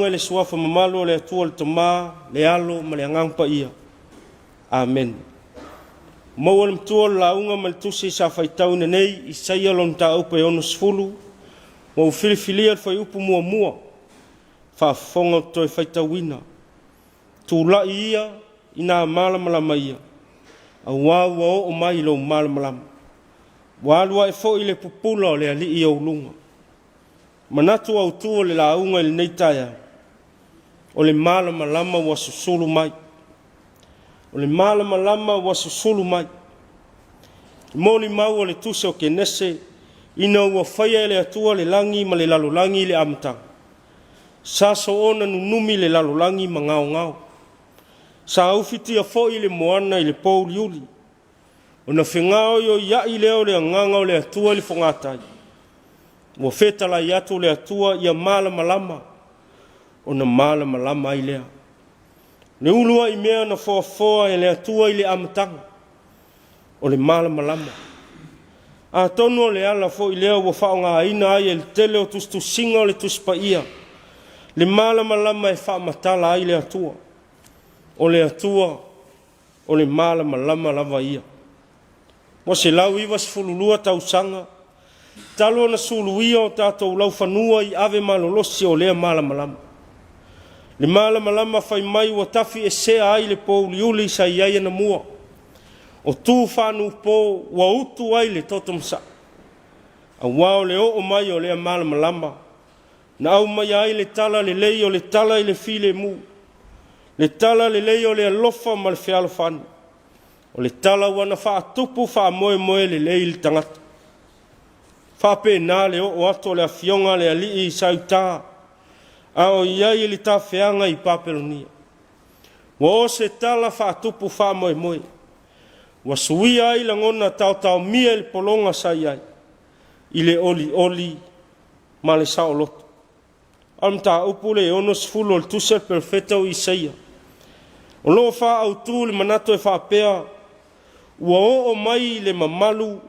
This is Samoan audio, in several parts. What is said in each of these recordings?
lauga i le suafa mamalu o le Atua le Tama, le Alo ma le Agaga Paia. Amene. Maua le matua o le lauga ma le tusi sa faitauina nei, Isaia lona mataupu e 60, ua ou filifilia le fuaiupu muamua, faafofoga ou te toe faitauina. Tulai ia ina malamalama ia, auā ua oo mai lou malamalama. Ua alu ae foi le pupula o le alii i ou luga. Manatu autu o le lauga i lenei taeao, o le malamalama ua susulu mai. O le malamalama ua susulu mai. Molimau o le tusi o Kenese ina ua faia e le Atua le lagi ma le lalolagi i le amataga. Sa soona nunumi le lalolagi ma gaogao. Sa ufitia foi le moana i le pouliuli. Ona fegaoioiai lea o le agaga o le Atua i le fogatai. Ua fetalai atu le Atua ia malamalama, ona malamalama ai lea. Le uluai mea na foafoa e le Atua i le amataga, o le malamalama. Atonu o le ala foi lea ua faaaogaina ai e le tele o tusitusiga o le Tusi Paia, le malamalama e faamatala ai le Atua. O le Atua, o le malamalama lava ia. Ua 192 tausaga talu ona suluia o tatou laufanua i ave malolosi o lea malamalama. Le malamalama fai mai ua tafiesea ai le pouliuli sa i ai anamua. O tu faanuupo ua utu ai le toto masaa. Auā o le oo mai o lea malamalama na aumaia ai le tala lelei o le tala i le filemu, le tala lelei o le alofa ma le fealofani, o le tala ua na faatupu faamoemoe lelei i le tagata. Faapena le oo atu o le afioga a le alii sa i uta, a o i ai i le tafeaga i Papelonia. Ua o se tala faatupu faamoemoe, ua suia ai lagona taotaomia i le pologa sa i ai, i le olioli ma le saoloto. A o le mataupu le 60 o le tusi a le perofeta o Isaia, o lo o faaautu le manatu e faapea, ua oo mai le mamalu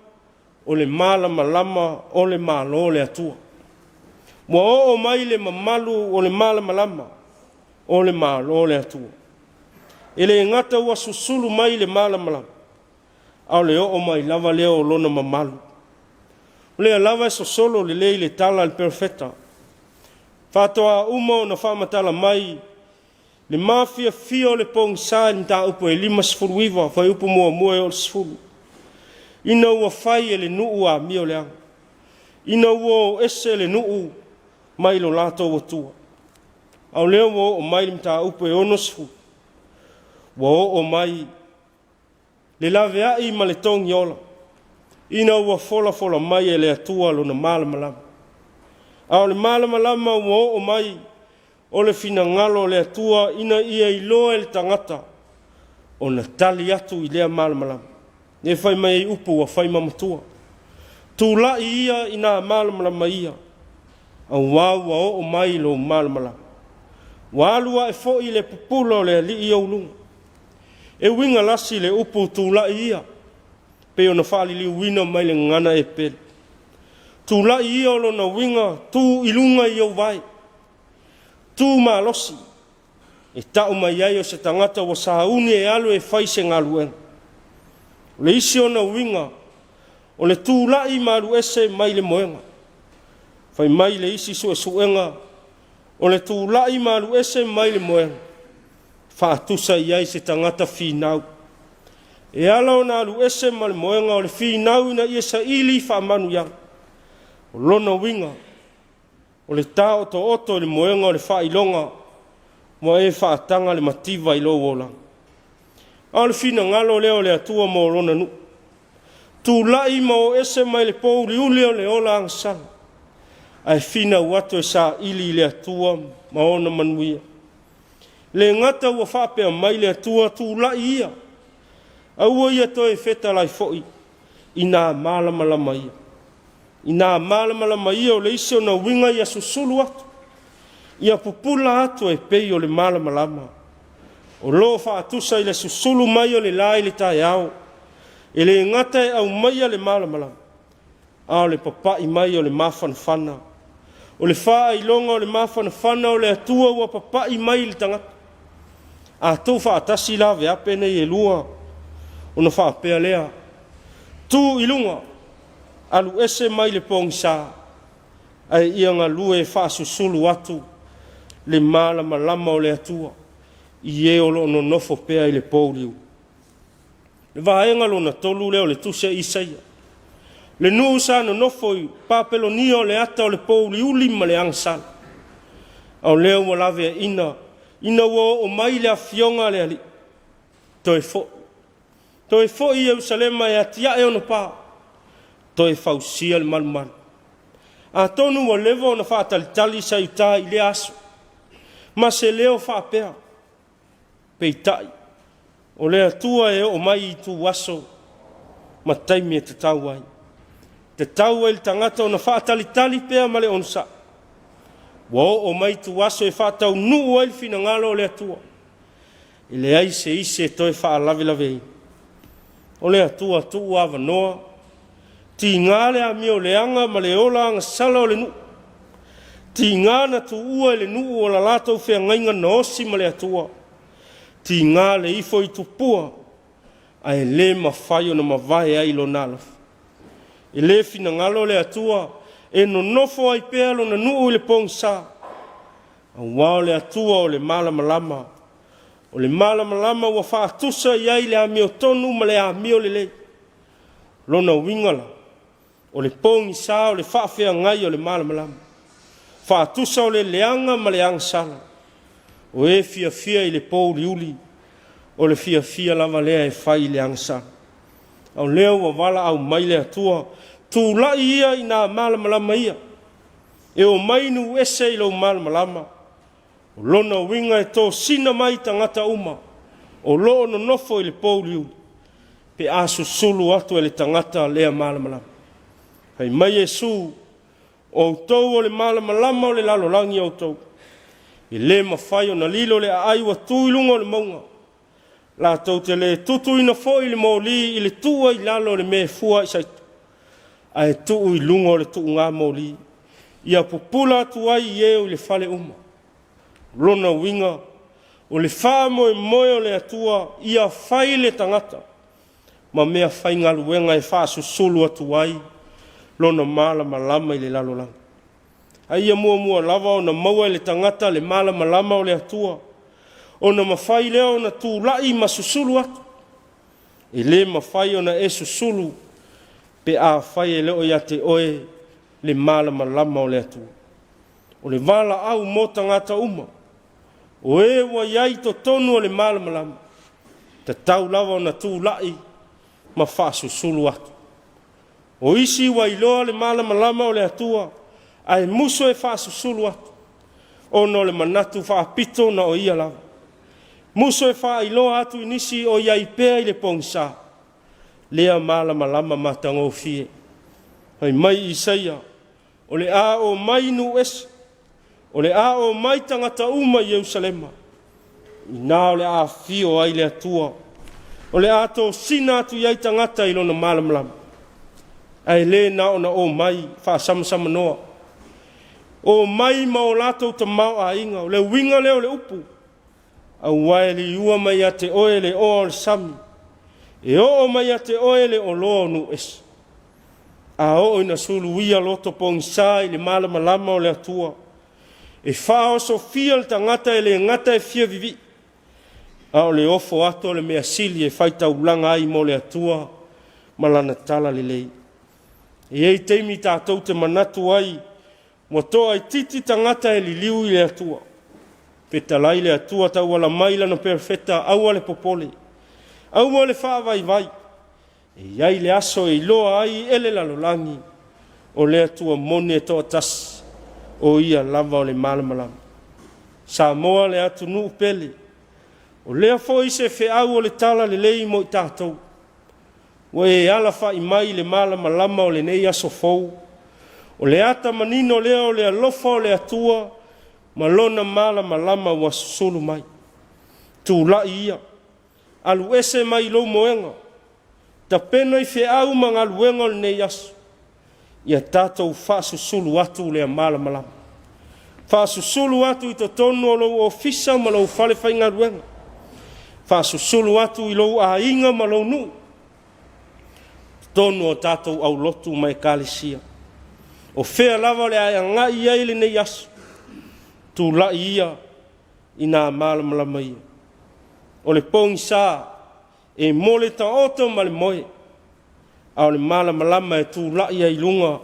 o le malamalama o le Malo o le Atua. Ua oo mai le mamalu o le malamalama o le Malo o le Atua. E le gata ua susulu mai le malamalama, a o le oo mai lava lea o lona mamalu. O lea lava e sosolo lelei le tala a le perofeta, faatoa uma ona faamatala mai le mafiafia o le pogisa i le mataupu e 59, fuaiupu muamua e oo i le 10, ina ua fai e le nuu amioleaga, ina ua o ese le nuu mai lo latou Atua. A o lea ua oo mai le mataupu e 60, ua oo mai le laveai ma le togiola, ina ua folafola mai e le Atua lona malamalama. A o le malamalama ua oo mai o le finagalo o le Atua ina ia iloa e le tagata ona tali atu i lea malamalama. E fai mai ai upu ua fai ma matua. Tulai ia ina malamalama ia, auā ua oo mai lou malamalama. Ua alu ae foi le pupula o le alii i ou luga. E uiga lasi le upu tulai ia, pei ona faaliliuina mai le gagana Epelu. Tulai ia o lona uiga tu i luga i ou vae, tu malosi, e tau mai ai o se tagata ua sauni e alu e fai se galuega. O le isi ona uiga, o le tulai ma alu ese mai le moega. Fai mai le isi suesuega, o le tulai ma alu ese mai le moega, faatusa i ai se tagata finau. E ala ona alu ese ma le moega o le finau ina ia saili faamanuiaga. O lona uiga, o le taotooto i le moega o le faailoga ua e faataga le mativa i lou olaga. A o le finagalo lea o le Atua mo lona nuu. Tulai ma o ese mai le pouliuli o le ola agasala, ae finau atu e saili i le Atua ma ona manuia. Le gata ua faapea mai le Atua, tulai ia, aua ia toe fetalai foi, ina malamalama ia. Ina malamalama ia o le isi ona uiga ia susulu atu, ia pupula atu e pei o le malamalama. O lo o faatusa i le susulu mai o le la i le taeao, e le gata e aumaia le malamalama, a o le papai mai o le mafanafana. O le faailoga o le mafanafana o le Atua ua papa'i mai i le tagata. A tuufaatasi la veape nei e lua, ona faapea lea, Tu i luga, alu ese mai le pogisa, ae ia galue e faasusulu atu le malamalama o le Atua i e o lo o nonofo pea i le pouliuli. Le vaega lona tolu lea o le tusi a Isaia. Le nuu sa nonofo i Papelonia o le ata o le pouliuli ma le agasala. A o lea ua laveaiina ina ua oo mai le afioga a le Alii, toe foi. Toe foi i Ierusalema e atiae ona pa, toe fausia le malumalu. Atonu ua leva ona faatalitali Saiuta i lea aso, ma se leo faapea, Peitai, o le Atua e oo mai i ituaso ma taimi e tatau ai. Tatau ai le tagata ona faatalitali pea ma le onosai. Ua oo mai ituaso e faataunuu ai le finagalo o le Atua. E leai se isi e toe faalavelaveina. O le Atua tuu avanoa, tiga le amio leaga ma le ola agasala o le nuu. Tiga na tuua e le nuu o la latou feagaiga na osi ma le Atua. Tiga le ifo i tupua, ae le mafai ona mavae ai lona alofa. E le finagalo le Atua e nonofo ai pea lona nuu i le pogisa, aua o le Atua o le malamalama, o le malamalama ua faatusa i ai le amiotonu ma le amio lelei. Lona uiga la, o le pogisa o le faafeagai o le malamalama, faatusa o le leaga ma le agasala. O e fiafia i le pouliuli, o le fiafia lava lea e fai i le agasala. A o lea ua valaau mai le Atua, tulai ia ina malamalama ia, e omai nuu ese i lou malamalama. O lona uiga e tosina mai tagata uma o lo o nonofo i le pouliuli pe a susulu atu e le tagata lea malamalama. Fai mai Iesu, O outou o le malamalama o le lalolagi outou. E le mafai ona lilo le aai ua tu i luga o le mauga. Latou te le tutuina foi le moli i le tuu ai i lalo o le mea e fua ai saito, ae tuu i luga o le tuuga moli, ia pupula atu ai i e o i le fale uma. O lona uiga, o le faamoemoe o le Atua ia fai le tagata ma mea faigaluega e faasusulu atu ai lona malamalama i le lalolagi. A ia muamua lava ona maua e le tagata le malamalama o le Atua, ona mafai lea ona tulai ma susulu atu. E le mafai ona e susulu pe afai e le o ia te oe le malamalama o le Atua. O le valaau mo tagata uma, o e ua i ai i totonu o le malamalama, tatau lava ona tulai ma faasusulu atu. O isi ua iloa le malamalama o le Atua, ae musu e faasusulu atu, ona o le manatu faapito na o ia lava. Musu e faailoa atu i nisi o i ai pea i le pogisa, lea malamalama matagofie. Fai mai Isaia, O le a omai nuu ese, o le a omai tagata uma i Ierusalema, inā o le a afio ai le Atua, o le a tosina atu i ai tagata i lona malamalama, ae le na ona omai faasamasamanoa, omai ma o latou tamaoaiga. O le uiga lea o le upu, aua e liua mai ia te oe le oa o le sami, e oo mai ia te oe le oloa o nuu ese. A oo ina suluia loto pogisa i le malamalama o le Atua, e faaosofia le tagata e le gata e fia vivii, a o le ofo atu o le mea sili e faitaulaga ai mo le Atua ma lana tala lelei. E i ai taimi tatou te manatu ai ua toaitiiti tagata e liliu i le Atua. Fetalai le Atua tauala mai lana perofeta, aua le popole, aua le faavaivai, E i ai le aso e iloa ai e le lalolagi o le Atua moni e toatasi, o Ia lava o le malamalama. Samoa le atunuu pele, o lea foi se feau o le tala lelei mo i tatou. Ua e alafa'i mai i le malamalama o lenei aso fou, o le ata manino lea o le alofa o le Atua ma Lona malamalama ua susulu mai. Tulai ia, Alu ese mai lou moega, tapena i feau ma galuega o lenei aso, ia tatou faasusulu atu lea malamalama. Faasusulu atu i totonu o lou ofisa ma lou fale faigaluega. Faasusulu atu i lou aiga ma lou nuu, totonu o tatou aulotu ma ekalesia. O fea lava o le a e agai i ai lenei aso, tulai ia i nā malamalama ia. O le pogisa e mo le taoto ma le moe, a o le malamalama e tulai ai i luga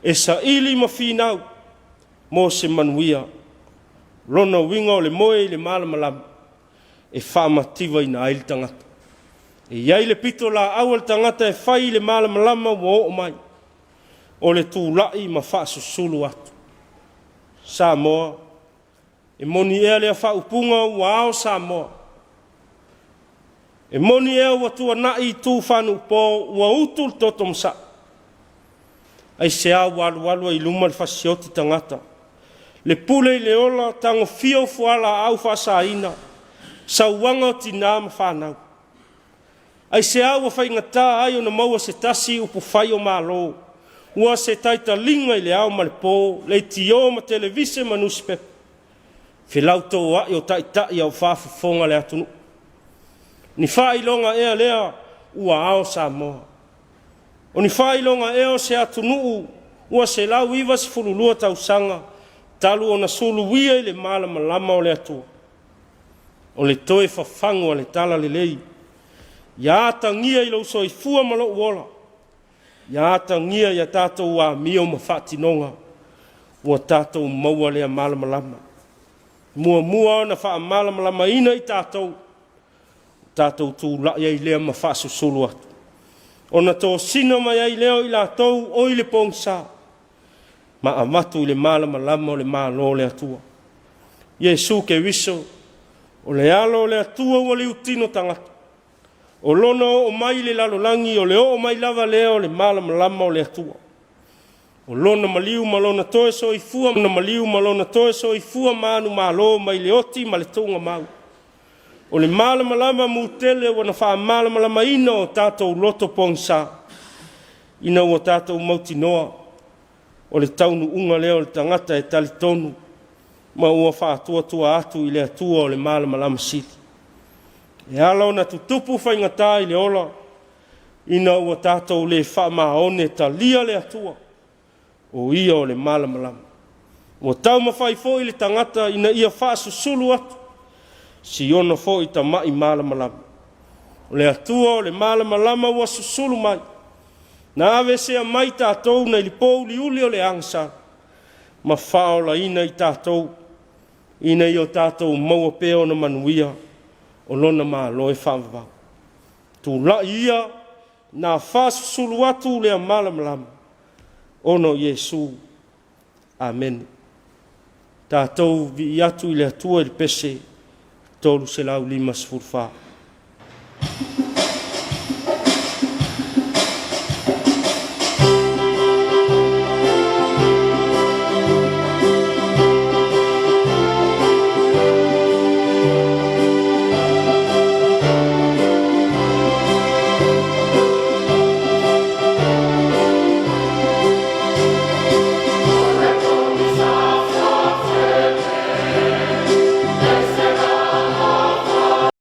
e saili ma finau mo se manuia. Lona uiga o le moe i le malamalama e faamativaina ai le tagata. E i ai le pitolaau a le tagata e fai i le malamalama ua oo mai, o le tulai ma faasusulu atu. Samoa, e moni ea lea faaupuga ua ao Samoa? E moni ea ua tuanai itu faanuupo ua utu le toto masaa? Aisea ua alualu ai i luma le fasioti tagata, le pule i le ola, tagofia o fualaau faasaina, sauaga o tinā ma fanau? Aisea ua faigata ai ona maua se tasi upufai o Malo, ua se taitaliga i le ao ma le po, leitio ma televise ma nusipepa, felautoa'i o taitai a o faafofoga le atunuu? Ni faailoga ea lea ua ao Samoa? O ni faailoga ea o se atunuu ua 192 tausaga talu ona suluia i le malamalama o le Atua? O le toe fafagu o le talalelei ia atagia i lou soifua ma lou ola, ia atagia i a tatou amio ma faatinoga ua tatou maua lea malamalama. Muamua ona faamalamalamaina i tatou, tatou tulai ai lea ma faasusulu atu, ona tosina mai ai lea o i latou o i le pogisa ma avatu i le malamalama o le Malo o le Atua. Iesu Keriso o le alo o le Atua ua liutino tagata, o lona oo mai i le lalolagi o le oo mai lava lea o le malamalama o le Atua. O lona maliu ma lona toe soifua, lona maliu ma lona toe soifua manumalo mai le oti ma le tuugamau. O le malamalama mutele ua na faamalamalamaina o tatou loto pogisa, ina ua tatou mautinoa o le taunuuga lea o le tagata e talitonu ma ua faatuatua atu i le Atua o le malamalama sili. E ala ona tutupu faigata i le ola ina ua tatou le faamaone talia le Atua, o ia o le malamalama. Ua taumafai foi le tagata ina ia faasusulu atu si ona foi tama'i malamalama. O le Atua o le malamalama ua susulu mai, na aveesea mai tatou nai le pouliuli o le agasala ma faaolaina i tatou ina ia o tatou maua pea ona manuia o lona Malo e faavavau. Tulai ia na faasusulu atu lea malamalama ona o Iesu. Amene. Tatou vii atu i le Atua i le pese 354.